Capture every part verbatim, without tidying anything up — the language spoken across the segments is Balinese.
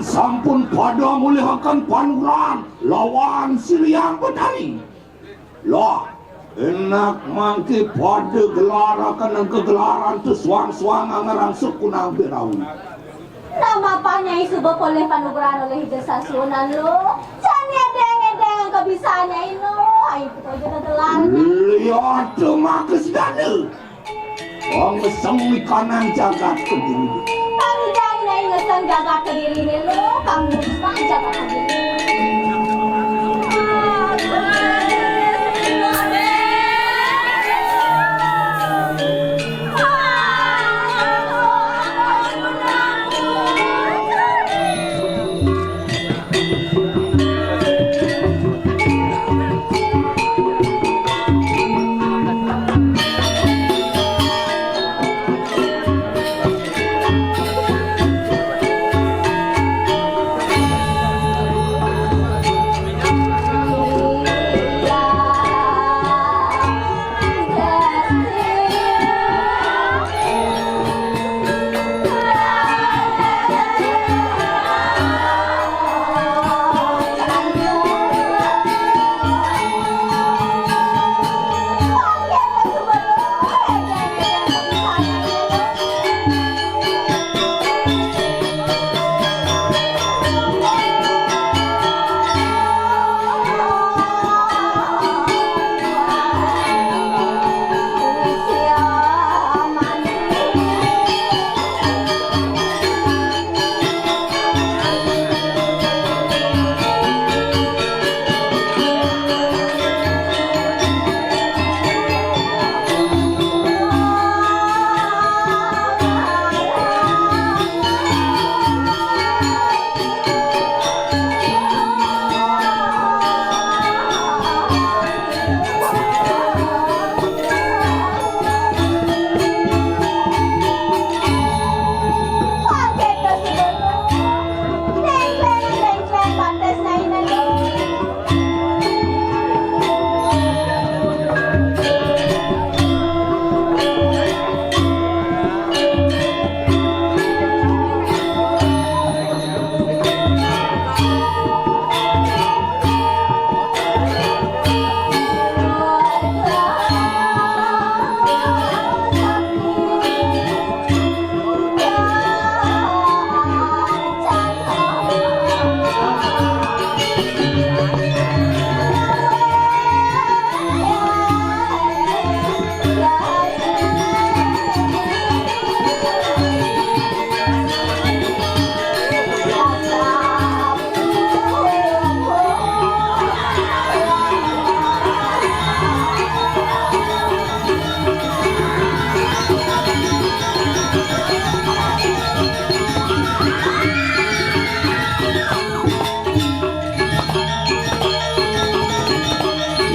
Sampun pada mulihaken panugrahan lawan Sri Hyang Betari. Lah, enak mangke pada gelaraken kegelaran tu suang-suang ngarangsuk kunang pirawi. Namapa Nyai suba polih panugrahan olih Ida Sasuhunan, Luh? Jani edeng-edeng kebisaannya, Luh. Ayo kita aja gelar. Lihat tuh maka sedana. Wong ngeseng ikanan jagat kediri. Pangidang Nyai ngeseng jagat kediri, Luh. Kamu ngeseng jagat kediri.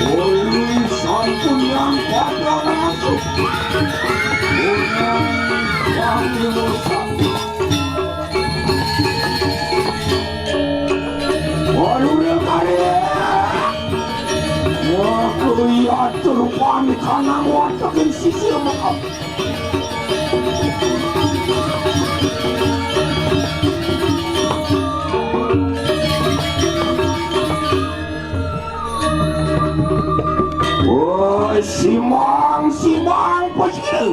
Uli sampun yang pada masuk. Uli sampun masuk. Waduh, dia kali. Wah, kulihat rupan kanang watekin sisi lemah. Woi, simang, simang, pos kira.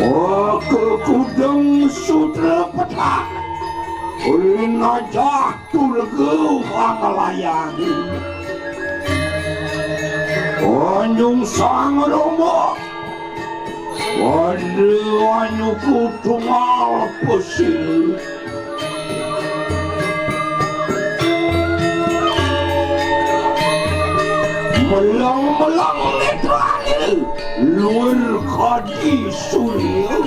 Oh, kekudeng sutra petak. Ulin aja Tulgu pangalayan. Anjung Sang Romo. Pada anyuku tunggal pesil. Melang-melang netrane luwir kadi surya.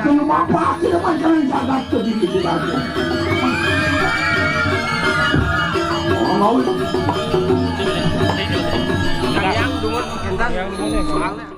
Kalau bapak kita kan kalian jaga tuh di kita. Oh, mau. Yang dulu, entar. Yang dulu.